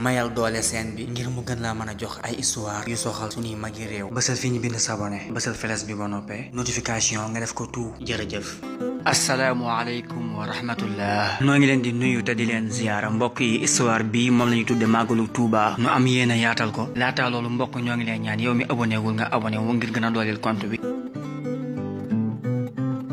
mayal doole seen bi ngir mu gën laa mën a jox ay histoire yu soxal suñuy magi réew. bësal fi ñu bind s'abonné bësal flash bi ba noppee notification nga def ko tout. jërëjëf. asalaamualeykum wa rahmatullah. noo ngi leen di nuyu te di leen ziyaara mbokk yi. histoire bi moom la ñu tudde màggalu Tuuba. nu am yéen a yaatal ko. laataa loolu mbokk ñoo ngi leen ñaan yow mi abonné wul nga abonné wu ngir gën a dooleel compte bi.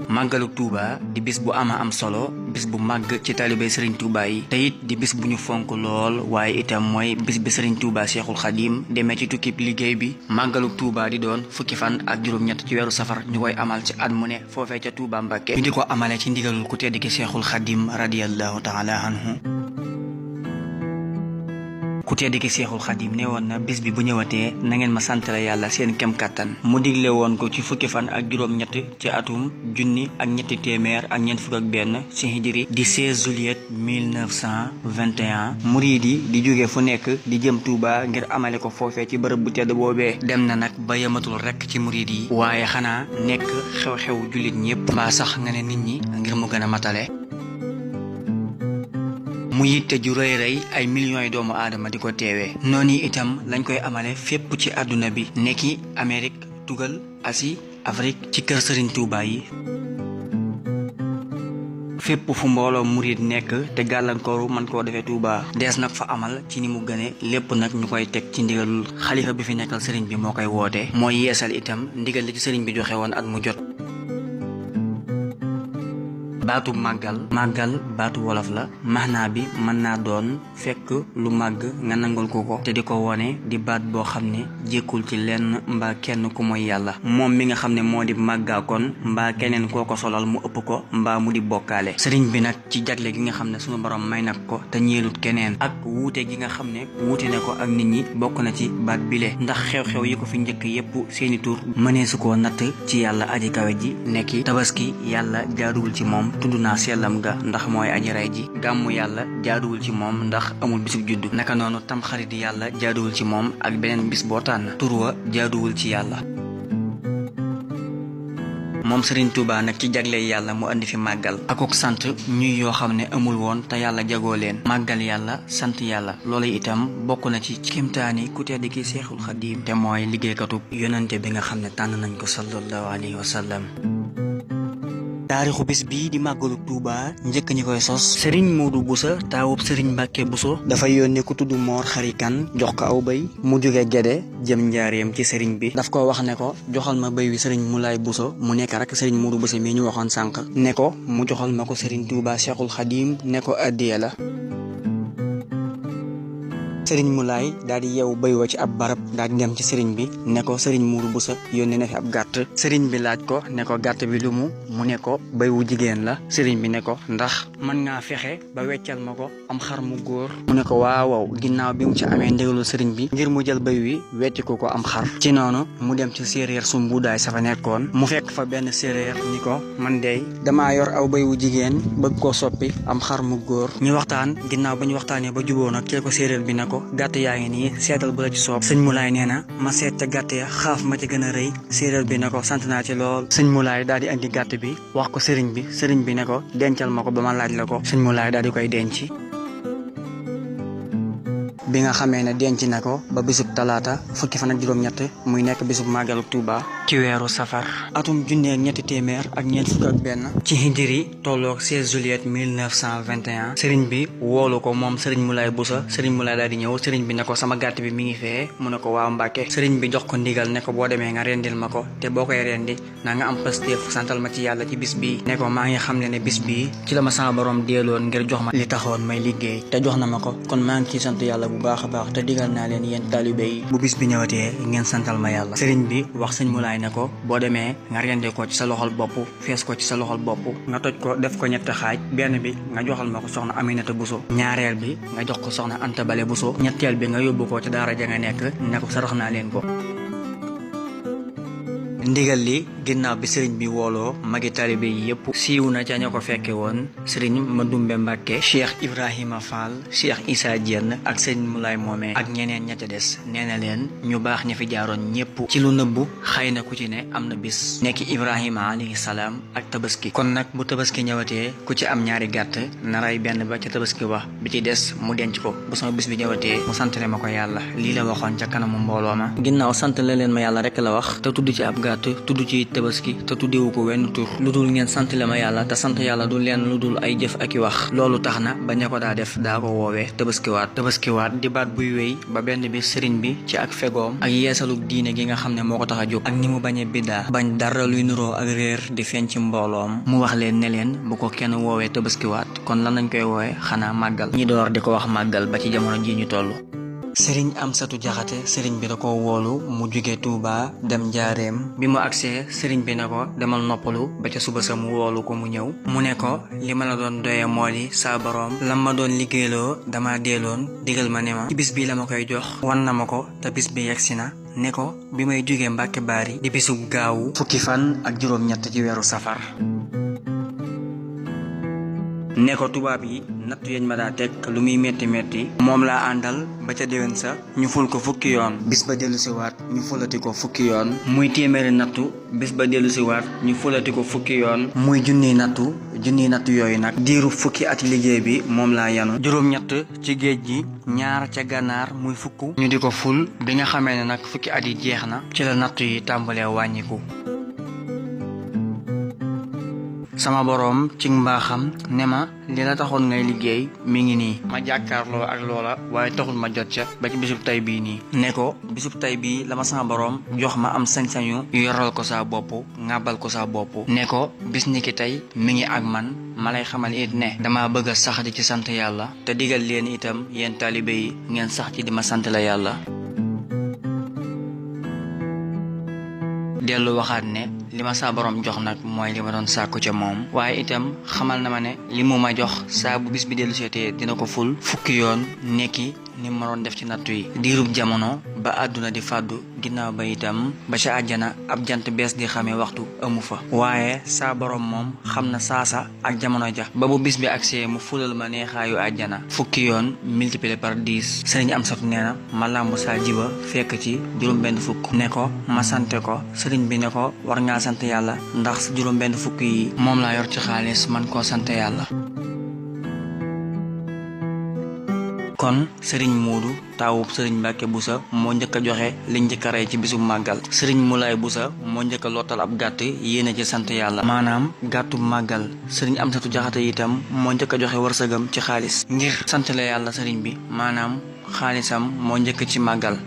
màggalu Tuuba di bis bu am solo bis bu màgg ci taalibe Serigne Touba yi te it di bis bu ñu fonk lool waaye itam mooy bis bi Serigne Touba Cheikhul Khadim demee ci tukkib liggéey bi. màggalu Tuuba di doon fukki fan ak juróom-ñett ci weeru safar ñu koy amal ci at mu ne foofee ca Touba Mbacké ñu di ko amale ci ndigalul ku tedd ki Cheikhul Khadim radiyallahu taala anhu. ku tedd ki Seexul Xadim ne woon na bis bi bu ñëwatee na ngeen ma santale yàlla seen kem kàttan mu digle woon ko ci fukki fan ak juróom-ñett ci atum junni ak ñetti téeméer ak ñeent fukk ak benn ci hijri di 16 juillet 1921 murid yi di jóge fu nekk di jëm Touba ngir amale ko foofee ci bërëb bu tedd boobee. dem na nag ba yematul rekk ci murid yi waaye xanaa nekk xew-xew jullit ñépp mbaa sax nga ne nit ñi ngir mu gën a matale. mu yitte ju rëy rëy ay millions yi doomu aadama di ko teewee. noonu itam lañ koy amale fépp ci àdduna bi nekki Amérique tugal Asie Afrique ci kër Serigne Touba yi. fépp fu mbooloo murid nekk te gàllankooru mën koo defee Touba dees nag fa amal ci ni mu gëne lépp nag ñu koy teg ci ndigalul xalifa bi fi nekkal Serigne bi moo koy woote. mooy yeesal itam ndigal li ci Serigne bi joxe woon at mu jot. baatu màggal baatu wolof la maanaa bi mën naa doon fekk lu màgg nga nangul ko te di ko wone di baat boo xam ne jékkul ci lenn mbaa kenn ku mooy yàlla moom mi nga xam ne moo di màggaakoon mbaa keneen koo ko solal mu ëpp ko mbaa mu di bokkaale. sëriñ bi nag ci jagle gi nga xam ne sunu borom may nag ko te ñeelut keneen ak wuute gi nga xam ne wuute ne ko ak nit ñi bokk na ci baat bile ndax xew-xew yi ko fi njëkk yépp seeni tur mënee su koo natt ci yàlla aji kawe ji nekki tabaski yàlla jaaduwul ci moom tudd naa sellam ga ndax mooy aji ray ji gàmmu yàlla jaaduwul ci moom ndax amul bisub juddu naka noonu tam xarit yàlla jaaduwul ci moom ak beneen bis boo tànn tur wa jaaduwul ci yàlla. moom Serigne Touba nag ci jagle yàlla mu andi fi màggal akuk sant ñuy yoo xam ne amul woon te yàlla jagoo leen màggal yàlla sant yàlla loolu itam bokk na ci kimtaani ku tedd ki Seexul Xadiim te mooy liggéeykatub yonante bi nga xam ne tànn nañ ko sallallahu alayhi wa sallam. taarixu bis bii di màggalu Touba njëkk ñi koy sos Serigne Modou Boussa taawub Serigne Mbacke Bousso dafay yónnee ku tudd Mor Xari Kan jox ko aw bëy mu jóge Gede jëm njaareem ci Serigne bi daf ko wax ne ko joxal ma bëy wi Serigne Moulay Bousso mu nekk rek Serigne Modou Bousso mii ñu waxoon sànq ne ko mu joxal ma ko Serigne Touba Cheikhul Khadim ne ko addiya la. Sëriñ Moulay daal di yeewu béy wa ci ab barab daal di dem ci sëriñ bi ne ko sëriñ Mourou Boussa yónnee na fi ab gàtt sëriñ bi laaj ko ne ko gàtt bi lu mu ne ko béy wu jigéen la sëriñ bi ne ko ndax mën ngaa fexe ba weccal ma ko am xar mu góor mu ne ko waaw ginnaaw bi mu ci amee ndigalu sëriñ bi ngir mu jël béy wi wetti ko am xar ci noonu mu dem ci séeréer su mbuudaay sa fa nekkoon mu fekk fa benn séeréer ni ko man dey damaa yor aw béy wu jigéen bëgg koo soppi am xar mu góor ñu waxtaan ginnaaw ba ñu waxtaanee ba juboo nag ci ko séeréer bi ne ko gàtt yaa ngi nii seetal bu la ci soob sëñ Moulay nee na ma seet ca gàtt ya xaaf ma ci gën a rëy séeréer bi ne ko sant naa ci lool sëñ Moulay daal di andi gàtt bi wax ko sëriñ bi ne ko dencal ma ko ba ma laaj la ko sëñ Moulay daal di koy denc. bi nga xamee ne denc na ko ba bisub talaata fukki fan ak juróom-ñett muy nekk bisub màggalu Touba ci weeru safar atum junneeg ñetti téeméer ak ñeent fukk ak benn ci hijri tolloog 16 juillet 1921 sëriñ bi woolu ko moom sëriñ Moulay Boussa sëriñ Moulay daal di ñëw sëriñ bi ne ko sama gàtt bi mi ngi fee mu ne ko waaw Mbàkke sëriñ bi jox ko ndigal ne ko boo demee nga rendil ma ko te boo koy rendi na nga am pastéef santal ma ci yàlla ci bis bii ne ko maa ngi xam ne bis bii ci la ma sama borom deeloon ngir jox ma li taxoon may liggéey te jox na ma ko kon maa ngi ciy sant yàlla bu baax a baax te digal naa leen yéen taalibe yi bu bis bi ñëwatee ngeen santal ma yàlla sëriñ bi wax sëñ Moulay ne ko boo demee nga rendee ko ci sa loxol bopp fees ko ci sa loxol bopp nga toj ko def ko ñetti xaaj benn bi nga joxal ma ko soxna Aminata Bousso ñaareel bi nga jox ko soxna Anta Bale Bousso ñetteel bi nga yóbbu ko ci daara ja nga nekk ne ko sarax naa leen ko ndigal li ginnaaw bi sëriñ bi wooloo magi taalibe yi yépp siiw na ca ña ko fekke woon sëriñ Mandumbe Mbàkke, Cheikh Ibrahima Fall, Cheikh Issa Diène ak sëriñ Moulay Moome ak ñeneen ña ca des. nee na leen ñu baax ña fi jaaroon ñépp ci lu nëbbu xëy na ku ci ne am na bis nekki Ibrahima alayhi salaam ak tabaski. kon nag bu tabaski ñëwatee ku ci am ñaari gàtt na rey benn ba ca tabaski wax bi ci des mu denc ko bu sama bis bi ñëwatee mu santale ma ko yàlla. lii la waxoon ca kanamu mbooloo ma. ginnaaw sant la leen ma yàlla rek la wax te tudd ci ab gàtt tudd ci tabaski te tuddewu ko wenn tur lu dul ngeen sant la ma yàlla te sant yàlla du leen lu dul ay jëf ak i wax. loolu tax na ba ña ko daa def daa ko woowee tabaskiwaat di baat buy wéy ba benn bi sëriñ bi ci ak fegoom ak yeesalug diine gi nga xam ne moo ko tax a jóg ak ni mu bañee biddaa bañ dara luy nuroo ak réer di feeñ ci mbooloom mu wax leen ne leen bu ko kenn woowee tabaskiwaat kon lan lañ koy woowee xanaa màggal ñi door di ko wax màggal ba ci jamono ji ñu toll. sëriñ Amsatu Jaxate sëriñ bi da ko woolu mu jóge Tuuba dem Njaareem bi mu agsee sëriñ bi ne ko demal noppalu ba ca suba sa mu woolu ko mu ñëw mu ne ko li ma la doon doye moo di saa boroom lam ma doon liggéeyloo dama deeloon digal ma ne ma ci bis bi la ma koy jox wan na ma ko te bis bi yegsi na ne ko bi may jógee Mbàkke Baari di bisu gaawu fukki fan ak juróom-ñett ci weeru safar ne ko tubaab yi nattu yañ ma daa teg lu muy metti metti moom laa àndal ba ca déwén sa ñu ful ko fukki yoon bis ba dellu si waat ñu fulati ko fukki yoon muy téeméeri nattu bis ba dellu si waat ñu fulati ko fukki yoon muy junniy nattu yooyu nag diiru fukki ati liggéey bi moom laa yanu juróom-ñett ci géej gi ñaar ca gànnaar muy fukk ñu di ko ful bi nga xamee ne nag fukki at yi jeex na ci la nattu yi tàmbalee wàññiku sama boroom ci mbaaxam ne ma li la taxoon ngay liggéey mi ngi nii ma jàkkaarloo ak loola waaye taxul ma jot ca ba ci bisub tay bii nii ne ko bisub tay bii la ma sama boroom jox ma am sañ-sañu yoral ko saa bopp ŋàbbal ko saa bopp ne ko bis ni ki tey mi ngi ak man ma lay xamal it ne dama bëgg a sax di ci sant yàlla te digal leen itam yéen taalibe yi ngeen sax ci di ma sant la yàlla dellu waxaat ne li ma saa borom jox nag mooy li ma doon sàkku ca moom waaye itam xamal na ma ne li mu ma jox saa bu bis bi dellu seetee dina ko ful fukki yoon nekki ni ma doon def ci nattu yi diirub jamono ba àdduna di fàddu ginnaaw ba itam ba ca àjjana ab jant bees di xamee waxtu amu fa waaye saa borom moom xam na saasa ak jamono ja ba bu bis bi agsee mu fulal ma neexaayu àjjana fukki yoon multiplié par 10 sëriñ Amsatu nee na ma làmbu saa jiba fekk ci juróom-benn fukk ne ko ma sante ko sëriñ bi ne ko war ngaa sant yàlla ndax juróom-benn fukk yi moom laa yor ci xaalis man koo sant yàlla kon sëriñ Moodu taawub sëriñ Mbàkke Busa moo njëkk a joxe li njëkk a rey ci bisu màggal sëriñ Moulay Busa moo njëkk a lottal ab gàtt yéene ci sant yàlla maanaam gàttu màggal sëriñ Amsatu Jaxate itam moo njëkk a joxe wërsëgam ci xaalis ngir sant la yàlla sëriñ bi maanaam xaalisam moo njëkk ci màggal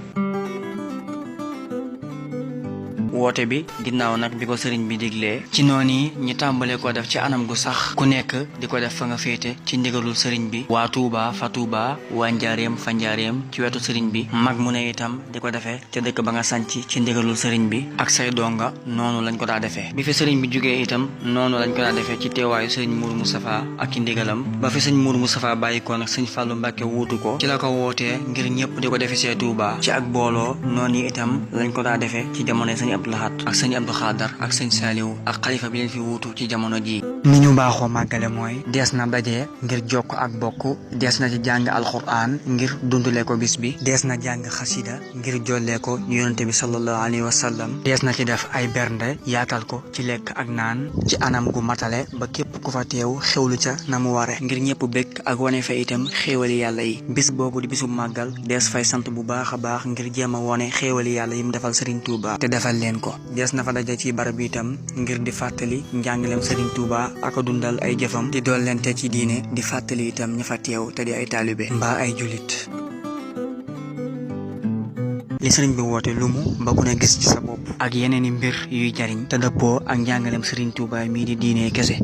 woote bi ginnaaw nag bi ko sëriñ bi diglee ci noonu yi ñi tàmbale ko def ci anam gu sax ku nekk di ko def fa nga féete ci ndigalul sëriñ bi waa Tuuba fa Tuuba waa Njaareem fa Njaareem ci wetu sëriñ bi mag mu ne itam di ko defee ca dëkk ba nga sanc ci ndigalul sëriñ bi ak say donga noonu lañ ko daa defee bi fi sëriñ bi jógee itam noonu lañ ko daa defee ci teewaayu sëriñ Mourou Moustapha ak ci ndigalam ba fi sëriñ Mourou Moustapha bàyyi ko nag sëriñ Fallou Mbàkke wuutu ko ci la ko wootee ngir ñëpp di ko defee see Tuuba ci ak booloo noonu yi itam lañ ko daa defee ci jamono sëriñ Abdou Lahad ak sëñ Abdou Khadar ak sëñ Saliou ak xalifa bi leen fi wuutu ci jamono ji ni ñu baaxoo màggale mooy dees na daje ngir jokk ak bokk dees na ci jàng alxuraan ngir dundule ko bis bi dees na jàng xasida ngir jollee ko yonente bi sallallahu alayhi wa sallam dees na ci def ay bernde yaatal ko ci lekk ak naan ci anam gu matale ba képp ku fa teew xewlu ca na mu ware ngir ñëpp békk ak wane fa itam xéewali yàlla yi bis boobu di bisu màggal dees fay sant bu baax a baax ngir jéem a wone xéewali yàlla yi mu defal Serigne Touba te defal leen ko dees na fa daje ci barab itam ngir di fàttali njàngaleem Serigne Touba ak a dundal ay jëfam di dollente ci diine di fàttali itam ña fa teew te di ay taalibe mbaa ay julit li sëriñ bi woote lumu ba ku ne gis ci sa bopp ak yeneen i mbir yuy jariñ te dëppoo ak njàngaleem Serigne Touba mii di diine kese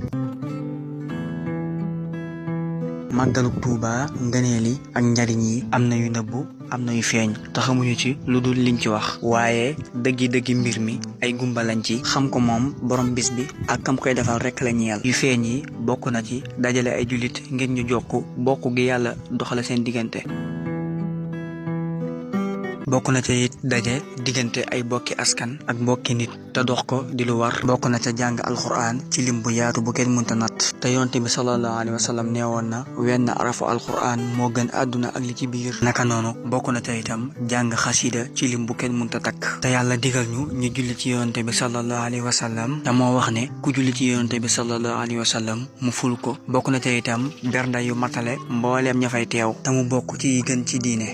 màggaluk Touba ngëneel yi ak njariñ yi am na yu nëbbu am na yu feeñ te xamuñu ci lu dul liñ ci wax waaye dëggi mbir mi ay gumba lañ ci xam ko moom borom bis bi ak kam koy defal rekk la ñeel yu feeñ yi bokk na ci dajale ay jullit ngir ñu jokk bokk gi yàlla doxale seen diggante bokk na ca it daje diggante ay bokki askan ak mbokki nit te dox ko di lu war. bokk na ca jàng alxuraan ci lim bu yaatu bu kenn mënta natt te yonte bi sallallahu alayhi wa sallam neewoon na wenn arafu alxuraan moo gën àdduna ak li ci biir. naka noonu bokk na ca itam jàng xasida ci lim bu kenn mënta takk te yàlla digal ñu julli ci yonte bi sallallahu alayhi wa sallam te moo wax ne ku julli ci yonte bi sallallahu alayhi wa sallam mu ful ko. bokk na ca itam bernda yu matale mbooleem ña fay teew te mu bokk ci yi gën ci diine.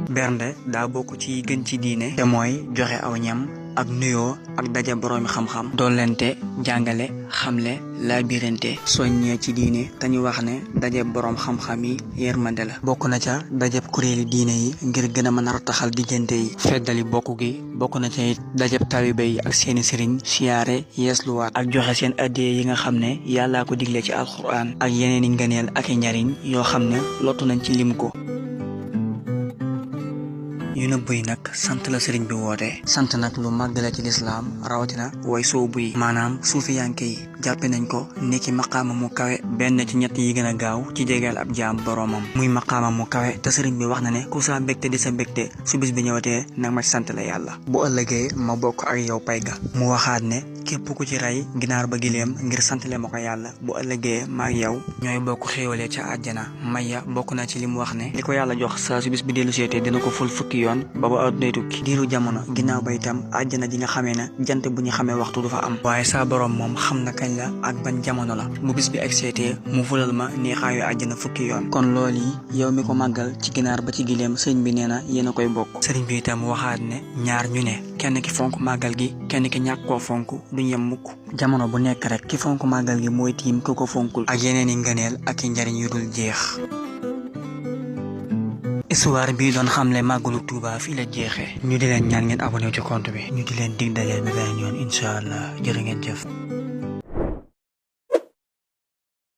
bernde daa bokk ci yi gën ci diine te mooy joxe aw ñam ak nuyoo ak daje boroomi xam-xam dollente jàngale xamle laabirante soññee ci diine te ñu wax ne daje boroom xam-xam yi yërmande la. bokk na ca dajeb kuréeli diine yi ngir gën a mën a rattaxal diggante yi feddali bokk gi. bokk na ca it dajeb taalibe yi ak seeni sëriñ siyaare yeesluwaat ak joxe seen addee yi nga xam ne yàllaa ko digle ci alxuraan ak yeneen i ngëneel ak i njariñ yoo xam ne lottu nañ ci lim ko. yu nëbb yi nag sant la sëriñ bi woote. sant nag lu màgg la ci lislaam rawatina way soobu yi maanaam suufiyanke yi jàppe nañ ko nekki maqaama mu kawe benn ci ñett yi gën a gaaw ci jegeel ab jaam boroomam muy maqaama mu kawe te sëriñ bi wax na ne ku sa mbégte di sa mbégte su bis bi ñëwatee nag ma ci sant la yàlla bu ëllëgee ma bokk ak yow pay ga. mu waxaat ne képp ku ci rey ginaar ba gileem ngir santale ma ko yàlla bu ëllëgee maag yow ñooy bokk xéewalee ca àjjana. maya bokk na ci li mu wax ne li ko yàlla jox saa su bis bi dellu seetee dina ko ful fukki yoon ba ba àddunay tukki diiru jamono ginnaaw ba itam àjjana ji nga xamee ne jant bu ñu xamee waxtu du fa am waaye saa borom moom xam na kañ la ak ban jamono la bu bis bi ak seetee mu fulal ma neexaayu àjjana fukki yoon. kon loolu yi yow mi ko màggal ci ginaar ba ci gileem sëriñ bi nee na yéen a koy bokk. sëriñ bi itam waxaat ne ñaar ñu ne kenn ki fonk màggal gi kenn ki ñàkk koo fonk duñ yem mukk. jamono bu nekk rek ki fonk màggal gi mooy tiim ku ko fonkul ak yeneen i ngëneel ak i njariñ yu dul jeex. histoire bii doon xamle màggalu Tuuba fii la jeexee ñu di leen ñaan ngeen abonné ci compte bi ñu di leen dig daje ba beneen yoon incha allah jërë ngeen jëf.